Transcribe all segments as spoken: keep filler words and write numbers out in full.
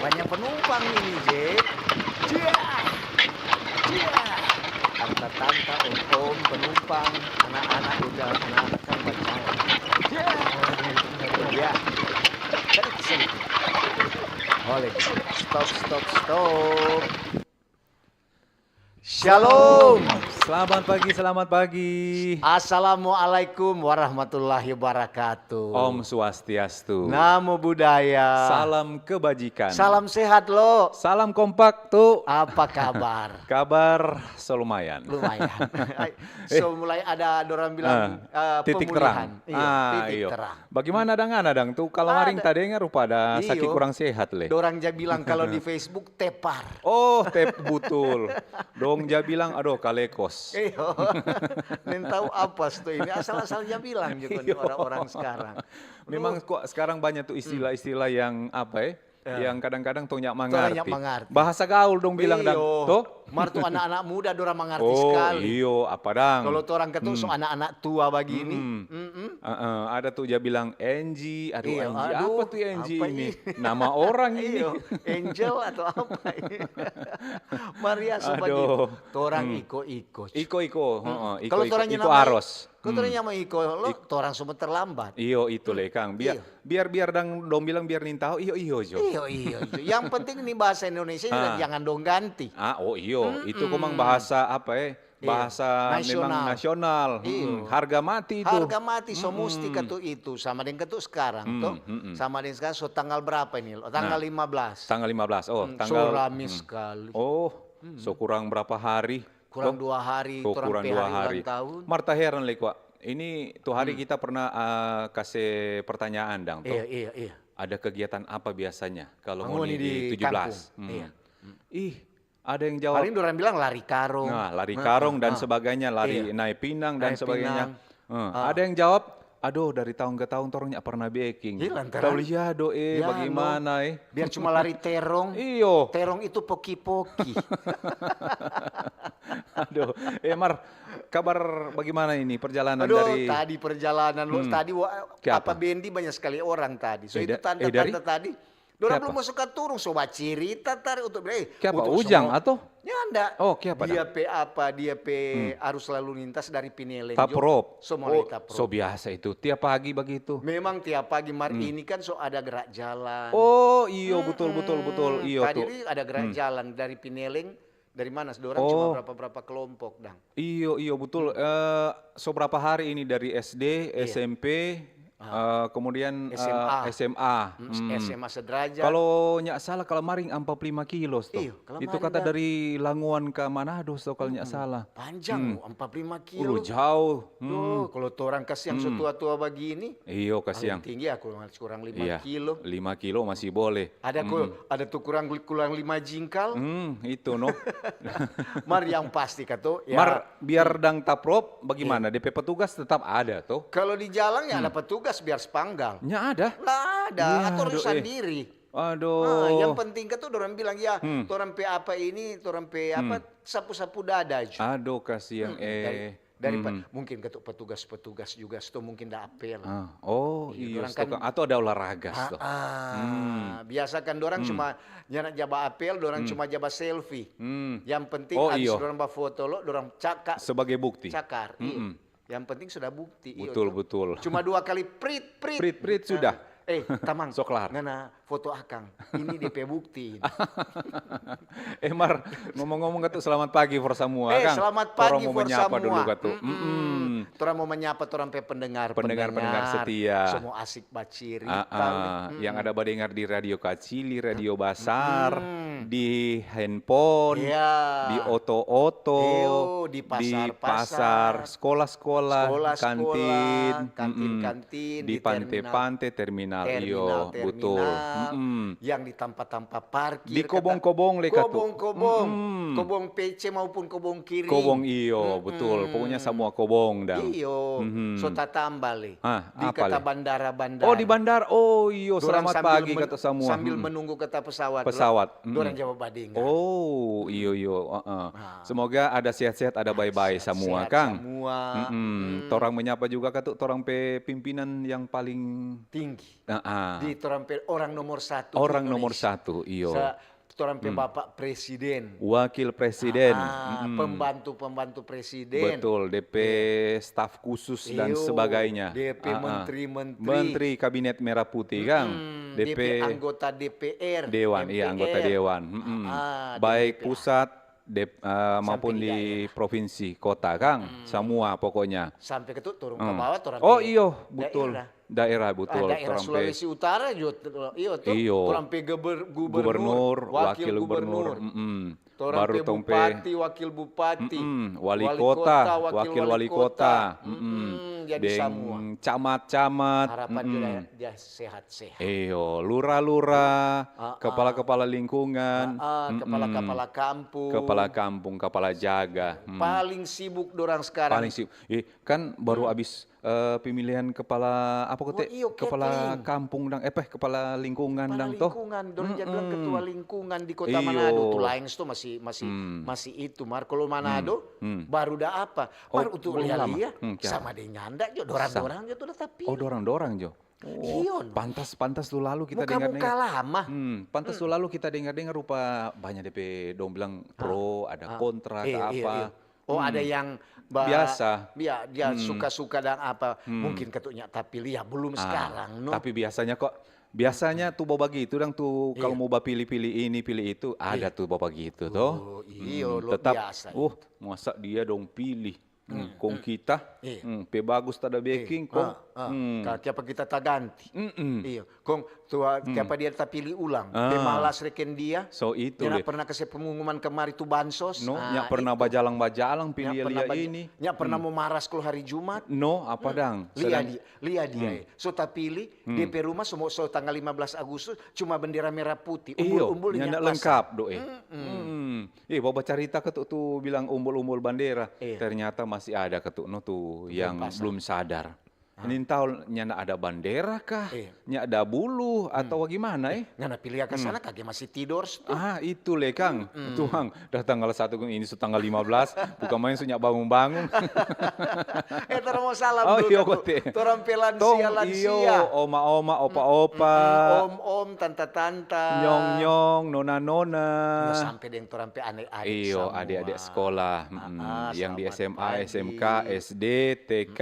Banyak penumpang ini, Je. Cia! Cia! Tanta-tanta, om-om, penumpang, anak-anak, udah anak-anak kan banyak. Cia! Ya. Sedikit, sedikit. Boleh. Stop, stop, stop. Shalom. Selamat pagi, selamat pagi. Assalamualaikum warahmatullahi wabarakatuh. Om Swastiastu. Namo Buddhaya. Salam kebajikan. Salam sehat, Lo. Salam kompak, Tu. Apa kabar? Kabar so lumayan. Lumayan. Ai, Eh. so mulai ada dorang bilang, Ah, eh, titik pemulihan. terang. Iya, Ah, titik iyo. terang. Bagimana dang ana dang tu? Kamaring Ada. tadengar rupa ada saki Iyo. kurang sehat le. Dorang ja bilang kalau di Facebook tepar. Oh, tep-, butul. Dong ja bilang, "Aduh, kalekos." Iyo. Nintau apa tu ini? Asal-asal ja bilang juga ni Iyo. orang-orang sekarang. Memang Duh. kok sekarang banyak tu istilah-istilah yang apa, eh? Ya. Yang kadang-kadang tong nyak Torang nyak mangarti. mangarti. Bahasa gaul dong bilang dang, Iyo. toh? Mar tu anak-anak muda dorang mangarti Oh, sekali. iyo, apa dang? Kalau torang katu so Hmm. anak-anak tua bagini. Mm-mm. Mm-mm. Heeh, ada tu ja bilang, "Angie." Aduh, Iyo, Angie, aduh, apa tu Angie apa ini? ini? Nama orang ini. Iyo, Angel atau apa ini? Maria so Aduh. bagitu. Torang Hmm. iko-iko. Iko-iko, Hmm. heeh, Kalau iko-iko, torang iko nyama aros. Kong torang Hmm. nyama iko, lo, Ik- torang semua terlambat. Iyo, itu Hmm. le, Kang. Biar, Iyo. biar, biar dang, dong bilang biar nintau, iyo, iyo jo. Iyo, iyo jo. Yang penting ni bahasa Indonesia ni Ah. jangan dong ganti. Ah, oh iyo, itu Mm-mm. komang bahasa apa, eh? Iyo. Bahasa memang Nasional. nasional. Iyo. Mm-mm. Harga mati itu. Harga mati, so Mm-mm. musti katu itu. Sama deng katu sekarang, Mm, to? mm-mm. Sama deng sekarang, so tanggal berapa ini, lo? Tanggal Nah, lima belas. tanggal lima belas, oh, Mm, tanggal so rame mm. sekali. Oh, Mm. so kurang berapa hari? Kurang Kong? dua hari, Kong torang kurang pe dua hari hari. ulang tahun. Mar taheran lei kwa. Ini tu hari Hmm. kita pernah, ah, kase pertanyaan dang, to? Iya, iya, iya. Ada kegiatan apa biasanya kalau ngoni Ngoni di di tujuh belas? kampung. Hmm. Iya. Ih, ada yang jawab. Paling dorang bilang lari karong. Nah, lari Nah, karong dan ah. sebagainya, lari Iya. nae pinang dan Nae sebagainya. pinang. Eh, Ah. ada yang jawab, "Aduh, dari tahun ke tahun torang nya pernah beking." Iya, lantaran Tau lia do, eh, Ya, bagaimana, no. eh? Biar cuma lari terong. Iyo. Terong itu poki-poki. Aduh, eh, Mar, kabar bagaimana ini perjalanan Aduh, dari tadi perjalanan, lo, Hmm. tadi wa-, Kiapa? apa bendi banyak sekali orang tadi. So, Eh, itu da-, eh, dari? tante-tante tadi, dorang Kiapa? belum masuk ka turung, so bacirita tadi untuk, eh, Kiapa? untuk Ujang semua. atau? Nyanda. Oh, kiapa Dia dah? pe apa, dia pe Hmm. arus lalu lintas dari Pineleng jo. Taprop. So mulai Oh, taprop. so biasa itu. Tiap pagi begitu. Memang tiap pagi, Mar, Hmm. ini kan so ada gerak jalan. Oh, iyo, betul, betul, betul. Mm-mm. Iyo, Tadi tu. ni ada gerak Hmm. jalan dari Pineleng, dari mana? Dorang cuma Oh. berapa-berapa kelompok, dang. Iyo, iyo, betul. Hmm. Eh, so berapa hari ini dari S D, Iya. S M P, Ah. eh, kemudian, eh, S M A. S M A. Hmm, Hmm. S M A sederajat. Kalau nyak salah, kalamaring ampa puluh lima kilo, sto. Iyo, Itu kalamaring kata dah. dari Langoan ka Manado, sto, kalau nyak Hmm. salah. Panjang, Hmm. ampa puluh lima kilo. Ulu, jauh. Hmm. Duh, kalau torang kasiang so Hmm. tua-tua bagini, Iyo, paling kasiang. tinggi aku kurang lima Iya, kilo. lima kilo masih boleh. Ada ko-, Mm-mm. ada tu kurang, kurang lima jingkal. Hmm, itu, no. Mar yang pasti katu, ya. Mar, biar dang taprop, bagaimana? Iya. De pe petugas tetap ada, to? Kalau di jalan, ya Hmm. ada petugas biar spanggal. Nya ada? Nggak ada, Iya, atur aduh, eh. sendiri. Aduh. Ah, yang penting katu dorang bilang, ya, Hmm. torang pe apa ini, torang pe apa, Hmm. sapu-sapu dada jo. Aduh, kasiang, Hmm, dari eh. Daripada Mhm. mungkin katu petugas-petugas juga sto mungkin da apel. Ah, oh, Iya, iyo, dorang sto kan kan, atau ada olahraga, sto. Ah, ah. Hmm. Biasa kan dorang Hmm. cuma nyanda ja ba apel, dorang Hmm. cuma ja ba selfie. Hmm. Yang penting Oh, abis iyo. dorang ba foto lo, dorang caka-, Sebagai bukti. cakar, iyo. Mm-mm. Yang penting sudah bukti, iyo Betul, to. betul. Cuma dua kali prit, prit. Prit, prit, sudah. Eh, eh, tamang, So kelar. ngana foto akang. Ini de pe bukti ini. Eh, Mar, ngomong-ngomong katu, selamat pagi for samua, Eh, Kang. selamat Torang pagi mau for menyapa samua. dulu katu. Mm-mm. Mm-mm. Torang mau menyapa torang pe pendengar, Pendengar-pendengar pendengar. setia. Semua asik bacirita. Ah, ah. Yang Mm-mm. ada badengar di Radio Kacili, Radio Basar, Mm-mm. di handphone, Iya. di oto-oto, Iyo, di di pasar-pasar. pasar, sekolah-sekolah, Sekolah-sekolah, kantin, kantin-kantin, mm-mm. di Di pante-pante, terminal. terminal, iyo, Terminal, betul. terminal, Mm-mm. yang di tampa-tampa parkir, Di kata kobong-kobong le katu. kobong-kobong, Mm-mm. kobong P C maupun kobong kiri. Kobong, iyo, Mm-mm. betul. Pokoknya samua kobong dang. Iyo, Mhm. so tatamba le. Ah, Di apa kata le? bandara-bandara. Oh, di bandar. Oh, iyo, Dorang selamat sambil pagi men-, kata samua. sambil Mm-mm. menunggu kata pesawat, lo. Pesawat. Mm-mm. Dorang Jawa Badengga. Oh, iyo iyo, heeh. Ah. Semoga ada sehat-sehat, ada baik-baik Sehat, semua, sehat Kang. Semua. Mm-mm. Torang menyapa juga katu torang pe pimpinan yang paling Tinggi. Heeh. Di torang pe orang nomor satu Orang nomor Indonesia. Satu, iyo. Sa-, torang pe Bapak Presiden. Wakil Presiden. Ah, Mm-mm. Pembantu-pembantu presiden. Betul, D P staf khusus dan Iyo, sebagainya. D P Ah, ah. menteri-menteri. Menteri Kabinet Merah Putih, Kang. Hmm, D P D P anggota D P R, Dewan, iya, anggota M P R. dewan. Mm-mm. Ah, Baik D P R. Pusat, dep- eh, maupun di di provinsi, kota, Kang. Semua pokoknya. Sampai ke tu turun ke Hmm. bawah, torang Oh, pe iyo, betul. daerah. Daerah, betul. Ah, daerah Torang pe Sulawesi Utara jo, iyo tu. Iyo. Torang pe geber- Gubernur, gubernur, wakil gubernur, mm-mm. Torang Baru pe tong pe bupati, wakil bupati, Mm-mm. Wali wali kota, wakil wakil wali wali kota. kota. Mm-mm, Mm-mm. jadi Deng semua. Camat-camat. Harapan Mm-mm. juga dia sehat-sehat. Iyo, lurah-lurah, Ah, ah. kepala-kepala lingkungan, Ah, ah, mm-mm. Kepala-kepala kampung. Kepala kampung, kepala jaga. Hmm. Paling sibuk dorang sekarang. Paling sibuk. Eh, kan baru habis eh, pemilihan kepala apa kote? Oh, iyo, Kepala Kathleen. Kampung dang, eh, apa, kepala lingkungan Kepala dang toh. Lingkungan, dorang jadi bilang Mm-mm. ketua lingkungan di kota Iyo. Manado. Tu laeng tu masih masih Hmm. masih itu, mar. Kalau Manado Hmm. baru da apa? Mar, Oh, untuk belum lama. lia-lia Hmm, kiapa? Sama deng nyanda jo, dorang-dorang jo tu da tapi. Oh, dorang-dorang jo. Oh, Iyo, no. Pantas-pantas tu lalu kita Muka-muka dengar-dengar. Lama. Hmm, pantas tu lalu kita dengar-dengar rupa banyak depe dong bilang pro, ada Ah, kontra, iyo, ka iyo, apa. Iyo. Oh, ada Hmm. yang ba- Biasa. Ya, dia Hmm. suka-suka dan apa. Hmm. Mungkin katunya tapi lia belum Ah, sekarang, no. Tapi biasanya kok, biasanya tu bagitu dang tu kalau Iya. Mau bapilih-pilih ini, pilih itu, ada Iya. tu bagitu toh. Oh, iyo, Hmm, luar tetap, biasa. Uh, masa dia dong pilih. Hmm, kong kita, Iya. hmm, pe bagus tada beking, kong. Ah, ah. Hmm. Ka-, kiapa kita taganti? Mm-mm. Iyo, kong tua kiapa dia tapili ulang? Pe Ah. malas reken dia. So itu Nyanda le. Pernah kase pengumuman kamari tu bansos. No, Ah, nya pernah itu. bajalang-bajalang pili Nya lia pernah baja- ini. Nya pernah mau maras kalau hari Jumat. No, apa dang? Lia Sedang dia, lia dia. Eh. So tapili, D P rumah semua so tanggal lima belas Agustus cuma bendera merah putih, Iyo, umbul-umbul nyanda nya pasang. Lengkap do eh. Mm-mm. Eh, bawa carita ke tu, tu bilang umbul-umbul bandera. Iya. Ternyata masih ada ke tu, no tu yang pasang. Belum sadar. Ini tahu nyanda ada bandera kah? Iya. Nyanda bulu atau gimana eh? Ngana pili ke sana kage masih tidor tu. Ah, itu le Kang. Tuang, dah tanggal satu ini su tanggal lima belas, bukan main su nya bangun-bangun. Eh, torang mau salam Oh, dulu iyo, ka tu. kote. Torang pe Tong, lansia-lansia. iyo, oma-oma, opa-opa, Om-om, tanta-tanta. nyong-nyong, nona-nona. Yo, sampe deng torang pe adik-adik Iyo, samua. adik-adik sekolah, mm, Ah, yang di selamat S M A, pagi. S M K, S D, T K.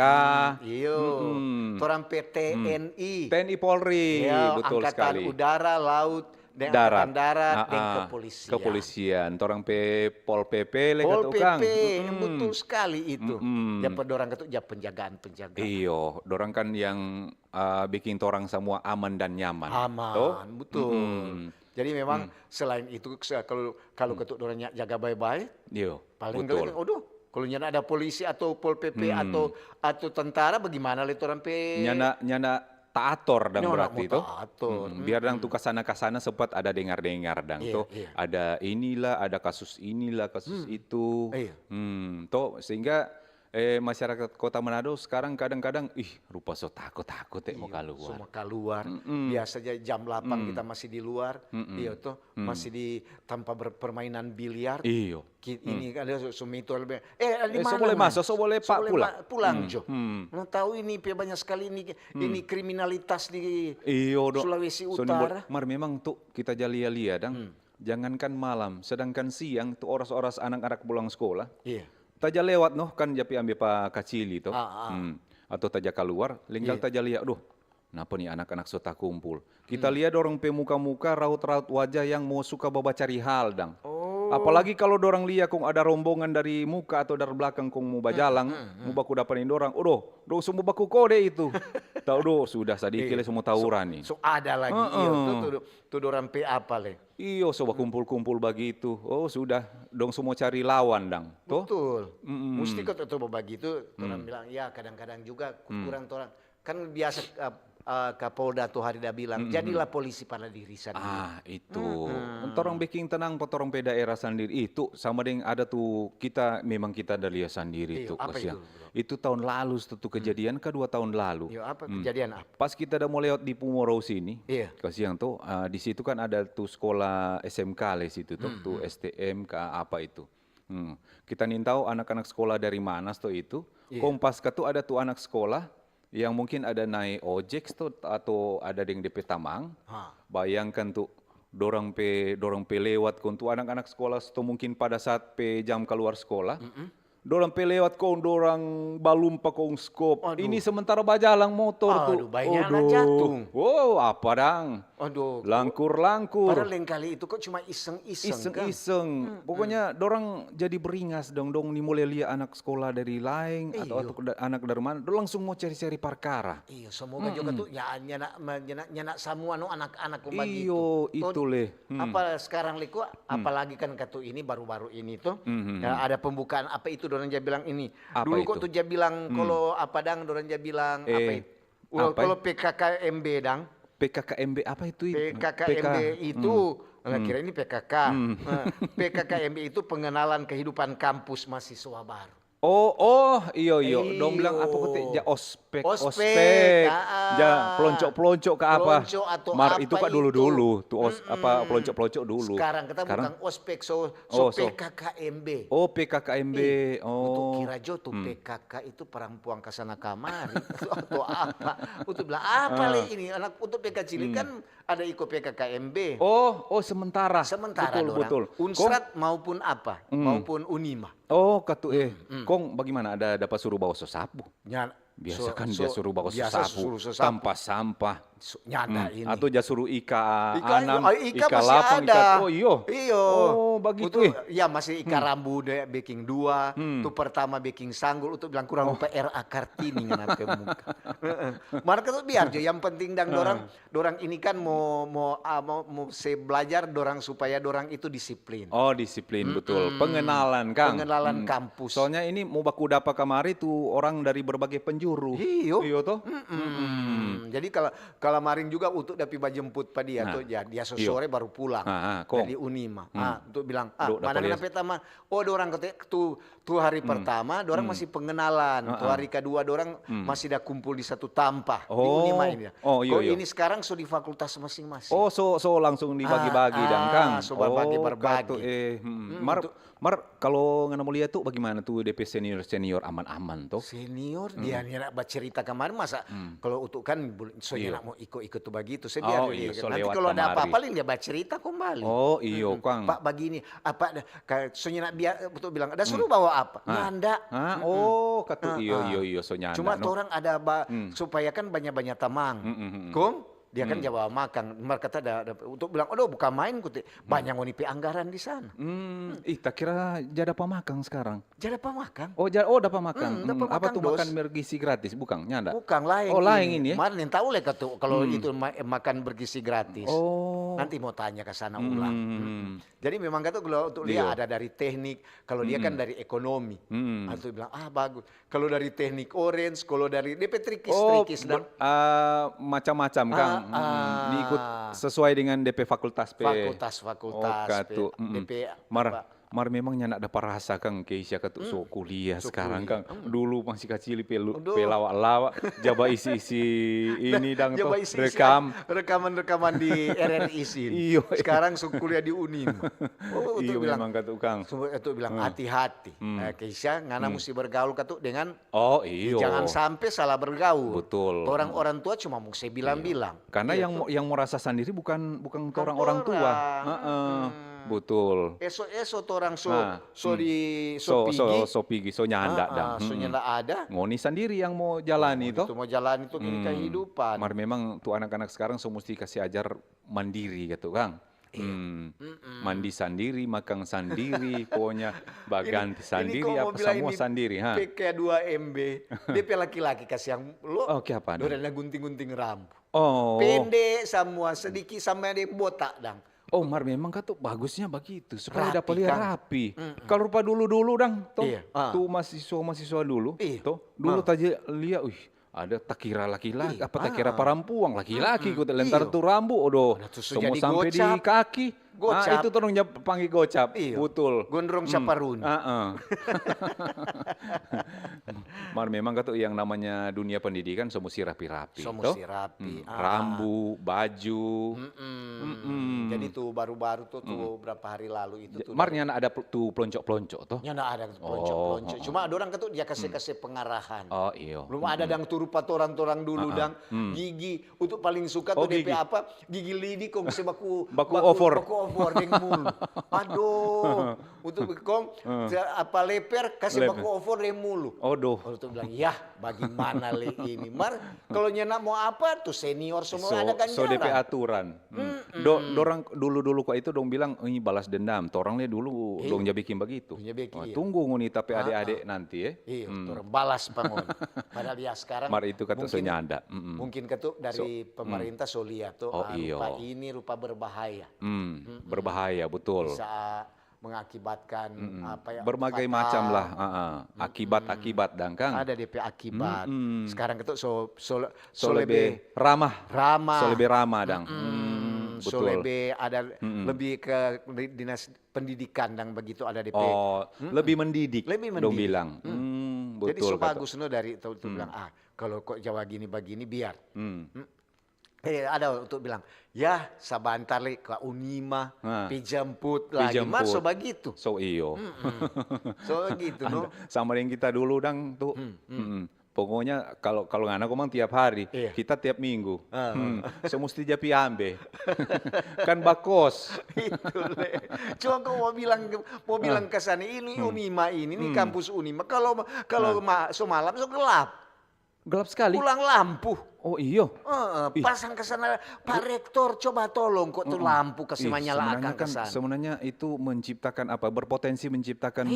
Iyo. Mm-mm. Torang pe T N I. T N I Polri, Iyo, betul Angkatan sekali. Udara, Laut, deng Darat. Angkatan Darat, deng Ah, ah. kepolisian. Kepolisian. Torang pe Pol P P le Pol katu, Kang. P P, Mm-mm. betul sekali itu. Mm-mm. Ya, pe dorang katu, ya, penjagaan-penjagaan. Iyo, dorang kan yang uh, bikin torang samua aman dan nyaman. Aman, Toh? betul. Mm-mm. Jadi memang selain itu, se-, kalau, kalau katu dorang nya jaga bae-bae, Iyo, paling betul. kali, aduh, kalau nyanda ada polisi atau Pol P P Hmm. atau, atau tentara, bagaimana le torang pe? Nyanda, nyanda taator dang Nyanda berarti mo toh. taator. Mm-mm. Biar dang tu kasana-kasana sempat ada dengar-dengar dang Iya, toh. Iya. Ada inilah, ada kasus inilah, kasus itu. Iya. Hmm, toh sehingga eh, masyarakat Kota Manado sekarang kadang-kadang, ih, rupa so tako-tako te mo Iya, kaluar. Semua kaluar. Mm-mm. Biasa ja jam delapan Mm. kita masih di luar. Mm-mm. Iya toh, masih di tampa ber-, permainan biliar. Iyo. Ki-, ini kan ada su-, sumito lebih. Eh, di Eh, so mana, boleh Mas? masuk, so boleh pa-, So boleh pulang. ma-, pulang, Hmm, jo. Hmm. Nah, tahu ini pe banyak sekali ini, ini kriminalitas di Iyo, dok. Sulawesi So, ni Utara. bo-, mar memang tu kita ja lia-lia dang. Hmm. Jangankan malam, sedangkan siang tu oras-oras anak-anak pulang sekolah, Iya. taja lewat noh kan ja pi ambe pa kacili to. Ah, ah. Hmm. Atau taja kaluar, lenggal Iya. taja lia, "Aduh, napa ni anak-anak so takumpul?" Kita Hmm. lia dorang pe muka-muka, raut-raut wajah yang mo suka babacari hal dang. Oh. Apalagi kalu dorang lia kong ada rombongan dari muka atau dari blakang kong mo bajalang, hmm, hmm. mo baku dapa deng dorang. Odoh, dong so mo baku kode itu. Tau doh, sudah sadiki Iya. le so mo tawuran ni. So ada lagi, iyo, Heeh. tu, tu, tu dorang pe apa le? Iyo, so bakumpul-kumpul bagitu. Oh, sudah. Dong so mo cari lawan dang. Toh? Betul. Mm-mm. Musti kau tahu bagitu, orang Hmm. bilang, ya kadang-kadang juga Hmm. kurang orang. Kan biasa, eh, eh, Kapolda tu hari da bilang, jadilah polisi pada diri sandiri. Ah, itu. Torang beking tenang pa torang pe daerah sandiri. Itu sama deng ada tu kita, memang kita da lia sandiri Iyo, tu, apa kasiang. Itu, bro? Itu tahun lalu tu, tu kejadian ka dua tahun lalu. Iyo, apa kejadian apa? Pas kita da mo lewat di Pumorou sini, Iya. kasiang tu, ah, di situ kan ada tu sekolah S M K le situ tu, tu S T M ka apa itu. Hmm. Kita nintau anak-anak sekolah dari mana sto itu. Iya. Kong pas ka tu ada tu anak sekolah yang mungkin ada nae ojek sto atau ada deng de pe tamang. Ha. Bayangkan tu, dorang pe, dorang pe lewat kong tu anak-anak sekolah sto mungkin pada saat pe jam kaluar sekolah. Dorang pe lewat kong dorang balumpa kong skop. Aduh. Ini sementara bajalang motor tu. Aduh, banyak anak jatuh. Wow, apa dang? Aduh. Langkur-langkur. Padahal lain kali itu kok cuma iseng-iseng kan? Iseng-iseng. Pokoknya dorang jadi beringas dong, dong ni mulai lia anak sekolah dari laeng atau, Iyo. atau da- anak dari mana, dong langsung mo cari-cari parkara. Iyo, semoga juga tu ya, nyana, nyana, nyana samua no anak-anak kong bagitu. Iyo, itu le. Hmm. Apa sekarang liku, apalagi kan katu ini baru-baru ini tuh, ya, ada pembukaan apa itu dorang ja bilang ini. Apa Dulu kok itu? Tu ja bilang, kalau apa dang, dorang ja bilang apa Eh, itu? Well, apa kalau P K K M B dang, P K K M B apa itu? P K K M B itu, nah, kira ini P K K. Eh, P K K M B itu pengenalan kehidupan kampus mahasiswa baru. Oh, oh, iyo, iyo. Dong bilang apa kok te? Iyo. Ja ospek, Ospek, ospek. ah, Ja pelonco-pelonco ke apa? Pelonco atau Mar apa itu kak itu. dulu-dulu, tu os, apa pelonco-pelonco dulu. Sekarang kita Sekarang? bukan ospek, so, Oh, so so. P K K M B. Oh, P K K M B. Ih, Oh. Untuk kira jo tu P K K itu perang puang ka sana kamari atau apa? Untuk bilang apa le ini anak untuk P K cilik kan ada iko P K K M B. Oh, oh sementara. Sementara Betul, dorang, betul. Unsrat maupun apa, maupun Unima. Oh, katu eh. Kong bagaimana, ada dapa suru bawa sosapu? Nya, Biasa so- kan so- dia suru bawa biasa sosapu. Suru sosapu. Tampa sampah. So- nyanda ini. Atau ja suru ika Ika, anam, ah, ika ika masih lapang, ada. ika. Oh iyo. Iyo. Oh, bagitu Untuk- eh. Ya masih ika rambu de biking dua, tu pertama biking sanggul, untuk bilang kurang lupa R A Kartini ngana pe muka. Heeh. Mar katu biar jo, yang penting dang dorang, dorang ini kan mo mo ah, mo, mo se belajar dorang supaya dorang itu disiplin. Oh, disiplin betul. Pengenalan, kang. Pengenalan kampus. Soalnya ini mo baku dapa kamari tu orang dari berbagai penjuru. Iyo. Iyo toh? Mm-mm. Jadi kalau kalau maring juga untuk dapi bajemput pa dia Nah. Tuh, ya, dia Iyo. sore baru pulang. Ah, ah, kong. Dari Unima. Ah, untuk bilang, ah, Do- mana dapa ngana pe tama? Oh, dorang kata tu tu hari pertama dorang masih pengenalan, tu hari kedua dorang masih da kumpul di satu tampa di Oh. Unima ini. Oh, iyo, Kok iyo. Ini sekarang so di fakultas masing-masing. Oh, so so langsung dibagi-bagi Ah, dang, kang. So bagi-bagi. Oh, katu, eh, hmm. Mar, mar kalau ngana mo lia tu bagaimana tu de pe senior-senior aman-aman toh? Senior dia ni nak bacerita kemarin masa kalau untuk kan bul- so Iyo. Nak mau ikut-ikut tu bagitu. Saya Oh, biar iyo, dia. so Nanti lewat kalau ada kamari. apa-apa, paling dia bacerita kembali. Oh, iyo, kang. Pak, begini, apa ada- kayak so nak biar betul bilang ada suruh bawa apa? Nyanda. Ah, oh, katu iyo iyo iyo so nyanda. Cuma No. Orang ada ba, supaya kan banyak-banyak tamang. Kong dia kan jawab makan. Mar kata ada, ada untuk bilang, aduh bukan main kuti. Banyak ngoni pe anggaran di sana. Hmm, ih, tak kira ja dapa makang sekarang. Ja dapa makang. Oh, ja, oh dapa makang. Hmm, dapa Hmm, apa makang, tu dos. Makan bergizi gratis, bukan? Nyanda. Bukan lain. Oh, lain ini, ya? Mar nen tahu le katu kalau itu ma- makan bergizi gratis. Oh. Nanti mau tanya ke sana Hmm, ulang. hmm, hmm. Jadi memang kata kalau untuk dia Iyo. Ada dari teknik, kalau dia kan dari ekonomi. Hmm. Atau bilang ah bagus. Kalau dari teknik orange, kalau dari D P trikis Oh, trikis dan ber- ah, macam-macam, kang. Ah, ah. Diikut sesuai dengan de pe fakultas pe. Fakultas fakultas Oh, katu. pe- D P Mar, apa? Mar memang nyanda ada parasa, kang, Keisha katu so kuliah So sekarang, kuliah. Kang. Dulu masih kacili pe lu- Aduh. pe lawa-lawa, jaba isi-isi ini dang Jaba to, isi-isi rekam. Rekaman-rekaman di R R I sini. Iyo. Sekarang so kuliah di Unim. Oh, Iyo, itu bilang. Memang katu, kang. Semua itu bilang hati-hati. Eh, Keisha, ngana mesti bergaul katu dengan Oh, iyo. Jangan sampai salah bergaul. Betul. Orang-orang tua cuma mau saya bilang-bilang. Karena Iya yang toh. mo- yang merasa sendiri bukan bukan Bukan orang-orang tua. orang. Heeh. Betul. Eso-eso torang so Nah, so di So so, so pigi. So pigi, so nyanda Ah, ah, dang. So Mm-mm. nyanda ada. Ngoni sendiri yang mo jalani Itu toh. Mau jalan itu ini kehidupan. Mar memang tu anak-anak sekarang so musti kasih ajar mandiri gitu, kang. Hmm. Mandi sendiri, makan sendiri, pokoknya baganti Ini sendiri, kok mau apa bilang semua ini sendiri, ha. P K dua M B, dia pe laki-laki kasih yang lo. Oh, ke apa, dang? Dorang ada gunting-gunting rambut. Oh. Pendek semua, sedikit sama ada yang botak dang. Oh, mar memang katu bagusnya begitu supaya Rapi, dapat lia kang. Rapi. Kalau rupa dulu-dulu dang, toh, Iya, ah. Tu mahasiswa-mahasiswa dulu, Iya, toh, dulu ah. Taja lia, wih, Ada takira laki-laki, apa takira parampuang, laki-laki, lantaran tu rambu, odo, ada tu so jadi sampe di kaki. Ah, itu torang ja pangge gocap. Iyo. Butul. Gondrong caparuni. Mar memang katu yang namanya dunia pendidikan so musti rapi-rapi. So musti rapi. Rambu, baju. Jadi tu baru-baru tu, tu berapa hari lalu itu tu. Mar nyanda ada tu plonco-plonco to? Nyanda ada tu plonco-plonco. Cuma dorang katu dia kase-kase pengarahan. Oh, iyo. Belum ada dang tu rupa torang-torang dulu dang. Gigi, untuk paling suka tu depe apa? Gigi lidi kong se baku, baku opor. Baku opor deng mulu. Aduh, untuk kong apa leper kase baku opor deng mulu. Aduh. Untuk bilang, "Yah, bagimana le ini?" Mar, kalau nyanda mo apa, tu senior semua ada ganjaran. So depe aturan. Dorang dulu-dulu kwa itu dong bilang, "Ini balas dendam." Torang le dulu dong ja bikin bagitu. Tunggu ngoni tapi ade-ade nanti, eh. Iyo, torang balas pa ngoni. Padahal ya sekarang mar itu katu so nyanda. Mungkin katu dari pemerintah so lia tu, rupa ini rupa berbahaya. Berbahaya, betul. Bisa mengakibatkan apa ya, berbagai macam lah, akibat-akibat dang kang. Ada depe akibat. Sekarang katu so, so, so lebe ramah. Ramah. So lebe ramah dang. So lebe ada lebih ke dinas pendidikan dang begitu ada depe. Oh, lebih mendidik. Lebih mendidik. Dong bilang. Jadi so bagus no dari tu bilang, ah, kalau kok Jawa gini bagini biar. Eh, ada untuk bilang, "Ya, sabantar le ka Unima, pi jemput lagi." Mar so bagitu. So iyo. So bagitu no. Sama deng kita dulu dang tu. Pokoknya kalau, kalau ngana komang tiap hari, kita tiap minggu. So musti ja pi ambe. Kan bakos. Itu le. Cuma kong mo bilang, mo bilang ka sana, ini Unima ini, ni kampus Unima. Kalau, kalau so malam so gelap. Gelap sekali. Pulang lampu. Oh iyo. Pasang ke sana, Pak Rektor, coba tolong kok tu lampu kasi manyala akang ke sana. Sebenarnya itu menciptakan apa? Berpotensi menciptakan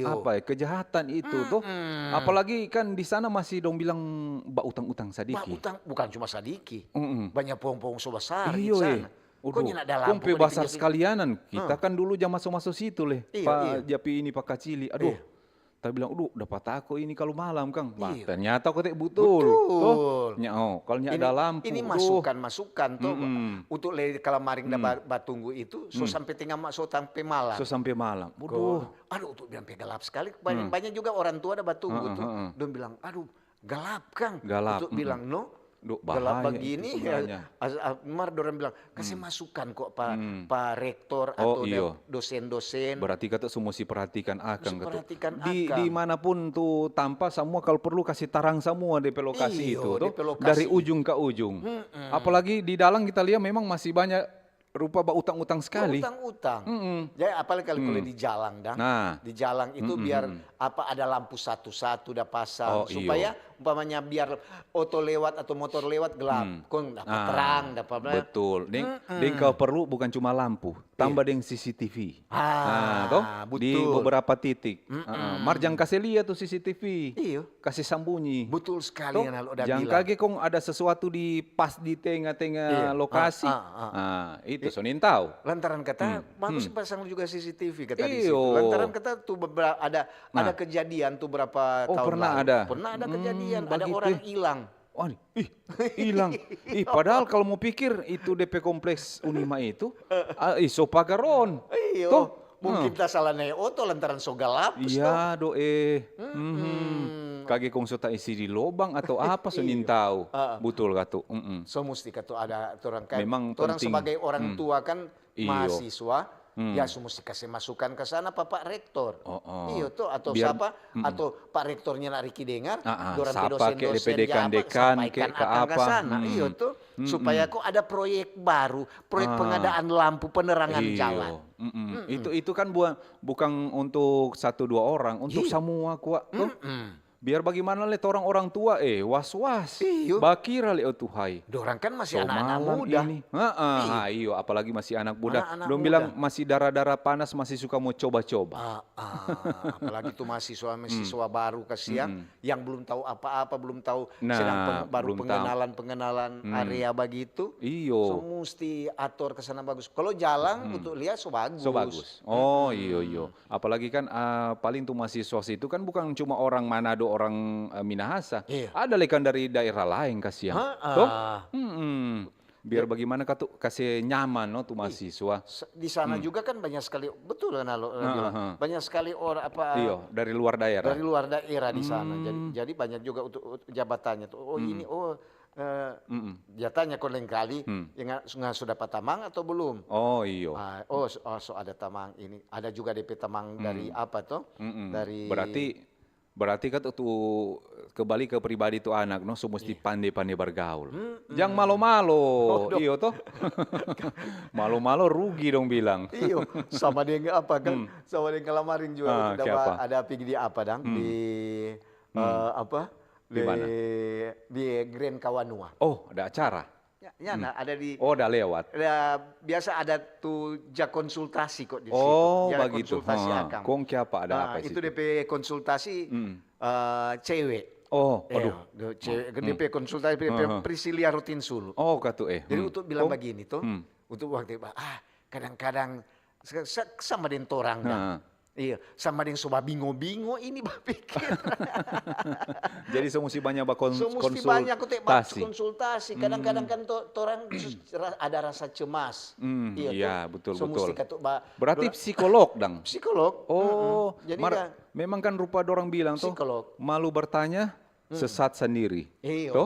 apa ya? Kejahatan itu tuh. Apalagi kan di sana masih dong bilang bautang-utang sadiki. Bautang bukan cuma sadiki. Banyak pohon-pohon so basar di sana. Kong pe basar sekalianan. Kita kan dulu ja maso-maso situ le. Pa japi ini pa kacili. Aduh. Ta bilang, "Aduh, dapa tako ini kalu malam, kang." Bah, ternyata kote butul. Toh? Nya, oh, kalu nya ada lampu, ini masukan-masukan to, untuk le kalamaring da batunggu itu, so sampe tenga ma-, so sampe malam. So sampe malam. Waduh. Aduh, untuk bilang pe gelap sekali. Banyak, banyak juga orang tua da batunggu tu. Dong bilang, "Aduh, gelap, kang." Gelap. Untuk bilang, "No, gelap bagini ya." Mar dorang bilang, "Kase masukan kok pa, pa rektor atau dosen-dosen." Berarti kata semua si perhatikan akang. Di, di mana pun tu tampa, samua kalu perlu kasi tarang samua depe lokasi itu to, dari ujung ka ujung. Apalagi di dalam kita lia memang masih banyak rupa bautang-utang sekali. Bautang-utang. Jadi apalagi kalu, kalu di jalang dang. Nah. Di jalang itu biar apa ada lampu satu-satu da pasang supaya umpamanya biar oto lewat atau motor lewat gelap. Kong dapa terang, dapa. Betul. Deng, deng kalu perlu bukan cuma lampu, tamba deng C C T V. Ah, toh? Di beberapa titik. Mar jang kase lia tu C C T V. Iyo. Kase sambunyi. Betul sekali yang lo da bilang. Jang kage kong ada sesuatu di pas di tenga-tenga lokasi. Ah, itu so nintau. Lantaran kata bagus pasang juga C C T V kata di situ. Lantaran kata tu bebera-, ada, ada kejadian tu berapa tahun lalu. Oh, pernah ada. Pernah ada kejadian, ada orang hilang. Wah, ih, hilang. Ih, padahal kalau mau pikir itu depe kompleks Unima itu, ah, ih, so pagar on. Iyo. Toh? Mungkin ta salah nae oto lantaran so galap, iya, do, eh. Kage kong so ta isi di lobang atau apa, so nintau. Butul katu. So musti katu ada torang kan. Memang torang sebagai orang tua kan, mahasiswa, ya so musti kase masukan ke sana pa Pak Rektor. Iyo to, atau sapa, atau Pak Rektornya nak Riki dengar, dorang pe dosen-dosen, depe dekan-dekan ke, ka apa. Iyo to, supaya kok ada proyek baru, proyek pengadaan lampu penerangan jalan. Itu, itu kan bua-, bukan untuk satu dua orang, untuk samua kwa to. Biar bagimana le torang orang tua, eh, was-was. Iyo. Bakira le, oh Tuhai. Dorang kan masih anak-anak muda. Heeh, iyo, apalagi masih anak muda. Dong bilang masih dara-dara panas, masih suka mo coba-coba. Ah, ah, apalagi tu mahasiswa-mahasiswa baru kasiang yang belum tahu apa-apa, belum tahu, sedang baru pengenalan-pengenalan area bagitu. Iyo. So musti ator ke sana bagus. Kalau jalang untuk lia so bagus. So bagus. Oh, iyo, iyo. Apalagi kan, ah, paling tu mahasiswa situ kan bukan cuma orang Manado, orang, eh, Minahasa. Iya. Ada lei kan dari daerah laeng kasiang. Ha, toh? Ah. Mm-mm. Biar bagimana katu kase nyaman no tu mahasiswa. Di sana juga kan banyak sekali, betul kan, Alo, bilang, banyak sekali orang apa, iyo, dari luar daerah. Dari luar daerah di sana. Jadi, jadi banyak juga untuk, untuk jabatannya tuh. Oh, ini, oh, eh, dia tanya ko lain kali, ya, nga, nga sudah pa tamang atau belum? Oh, iyo. Ah, oh, so, oh, so ada tamang ini. Ada juga depe tamang dari apa toh? Dari berarti Berarti kan tu, tu kembali ke pribadi tu anak no, so musti pande-pande bergaul. Jang malo-malo, iyo to? Malo-malo rugi dong bilang. Iyo, sama deng apa kan? Sama deng kalamaring juga, ah, kita ada pigi di apa dang? Di, eh, apa? Di mana? Di Grand Kawanua. Oh, ada acara? Ya, nyanda, ada di, oh, da lewat. Ada, biasa ada tu ja konsultasi kok di situ. Oh, ja bagitu. Konsultasi akang. Kong kiapa, ada apa itu situ? Depe konsultasi, eh, cewe. Oh, aduh. Cewe, depe konsultasi, depe Priscilia Rotinsulu. Oh, katu, eh. Jadi untuk bilang bagini to, untuk waktu, ah, kadang-kadang sama deng torang dang. Iya, sama deng so babingo-bingo ini bapikir. Jadi so musti banya bakons-, so musti banya kote konsultasi. Konsultasi. Kadang-kadang kan to, torang ada rasa cemas. Iya, betul, betul. So musti katu ba, berarti psikolog dang? Psikolog. Oh, jadi memang kan rupa dorang bilang to, psikolog. Malu bertanya, sesat sendiri. Iyo, to?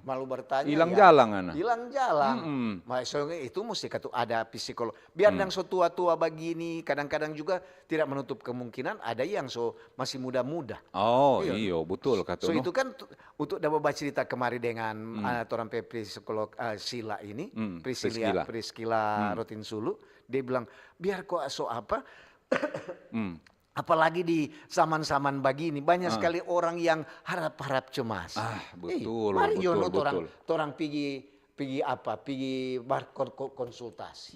Malu bertanya, ilang jalang, ana. Ilang jalang. Maksudnya itu musti katu ada psikolog. Biar dang so tua-tua bagini, kadang-kadang juga tidak menutup kemungkinan ada yang so masih muda-muda. Oh, iyo, betul katu. So, itu kan untuk da bacerita kemari dengan, ah, torang pe psikolog, ah, Sila ini, Priscilla, Priscilla Rotinsulu, dia bilang, biar ko so apa, apalagi di zaman-zaman bagini, banya skali orang yang harap-harap cemas. Ah, betul, betul, betul. Mari jo no torang, torang pigi, pigi apa, pigi bar-, ko-, ko-, konsultasi.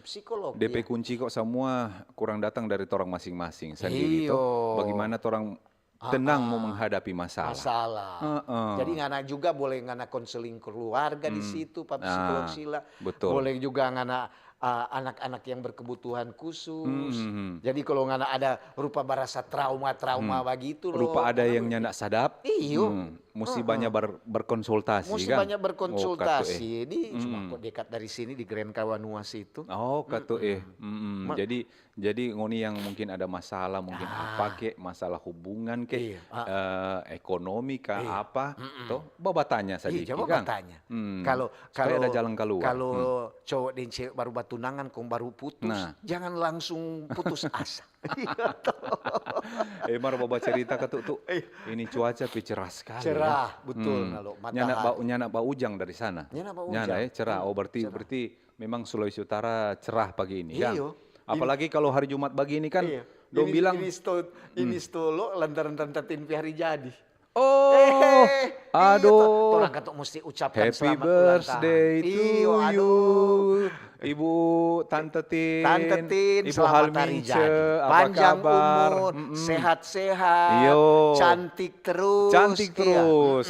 Psikologi. Depe kunci kok samua kurang datang dari torang masing-masing sandiri to. Bagimana torang tenang mo menghadapi masalah. Masalah. Jadi ngana juga boleh ngana konseling keluarga di situ, pa psikolog Sila. Betul. Boleh juga ngana, ah, anak-anak yang berkebutuhan khusus. Jadi kalo ngana ada rupa barasa trauma-trauma bagitu lo, rupa ada yang nyanda sadap. Iyo. Musti banya bar-, berkonsultasi kan? Musti banya berkonsultasi. Di, cuma kok dekat dari sini di Grand Kawanua situ. Oh, katu, eh. Jadi, Jadi ngoni yang mungkin ada masalah, mungkin apa ke, masalah hubungan ke, eh, ekonomi ka, apa, to, babatanya sadiki kang. Babatanya. Kalo, supaya ada jalan kaluar. Kalo cowok deng cewek baru batunangan kong baru putus, jangan langsung putus asa. Eh, mar babacerita katu tu, ini cuaca pe cerah skali. Cerah, betul. Nyanda ba-, nyanda baujang dari sana. Nyanda baujang. Nyanda, eh, cerah. Oh, berarti, berarti memang Sulawesi Utara cerah pagi ini, kan? Iyo. Apalagi kalo hari Jumat bagini kan, dong bilang ini sto-, ini stolo lantaran Tanta Tin pe hari jadi. Oh, aduh. Torang katu musti ucapkan selamat ulang tahun. Happy birthday to you. Ibu Tante Tin, Tante Tin, Ibu selamat hari jadi. Panjang umur, sehat-sehat, cantik terus. Cantik terus.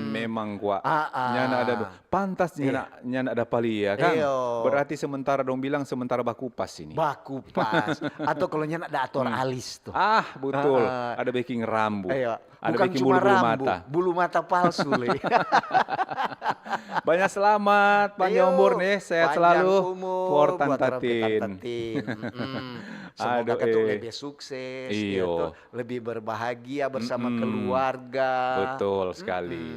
Memang kwa. Nyanda ada du-, Pantas nyanda, nyanda dapa lia, kan? Iyo. Berarti sementara dong bilang sementara bakupas ini. Bakupas. Atau kalo nyanda ada ator alis tuh. Ah, betul. Ada beking rambu. Iyo. Ada beking bulu-bulu mata. Bulu mata palsu, le. Banyak selamat, panjang umur nih, sehat selalu. Panjang umur buat Tante Tin. Semoga katu lebih sukses, gitu. Lebih berbahagia bersama keluarga. Betul sekali.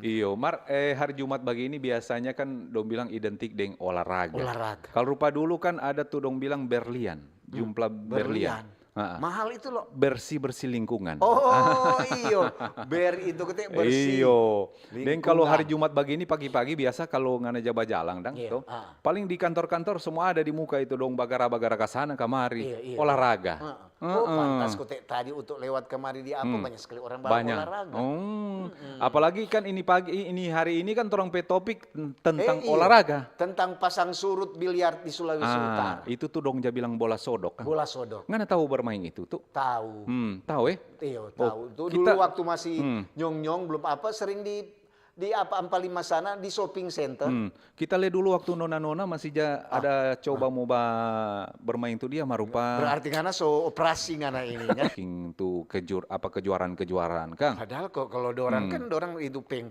Iyo, mar, eh, hari Jumat bagini biasanya kan dong bilang identik deng olahraga. Olahraga. Kalo rupa dulu kan ada tuh dong bilang berlian, jumlah berlian. Mahal itu loh. Bersih-bersih lingkungan. Oh, iyo. Ber itu kete bersih. Iyo. Deng kalo hari Jumat bagini pagi-pagi biasa kalo ngana ja bajalang dang, to. Paling di kantor-kantor semua ada di muka itu dong bagara-bagara ka sana kamari. Olahraga. Oh, pantas kote tadi untuk lewat kemari di apa, banyak sekali orang baru olahraga. Apalagi kan ini pagi, ini hari ini kan torang pe topik tentang olahraga. Tentang pasang surut biliar di Sulawesi Utara. Itu tuh dong ja bilang bola sodok kan. Bola sodok. Ngana tahu bermain itu tuh? Tahu. Tahu, eh? Iyo, tahu. Tuh dulu waktu masih nyong-nyong, belum apa, sering di Di apa, Ampa Lima sana, di shopping center. Hmm. Kita lihat dulu waktu nona-nona masih ja, ada coba mo ba bermain tu dia marupa. Berarti ngana so operasi ngana ini, ya. King tu kejur apa kejuaraan-kejuaraan, Kang. Padahal kok kalau dorang kan dorang itu peng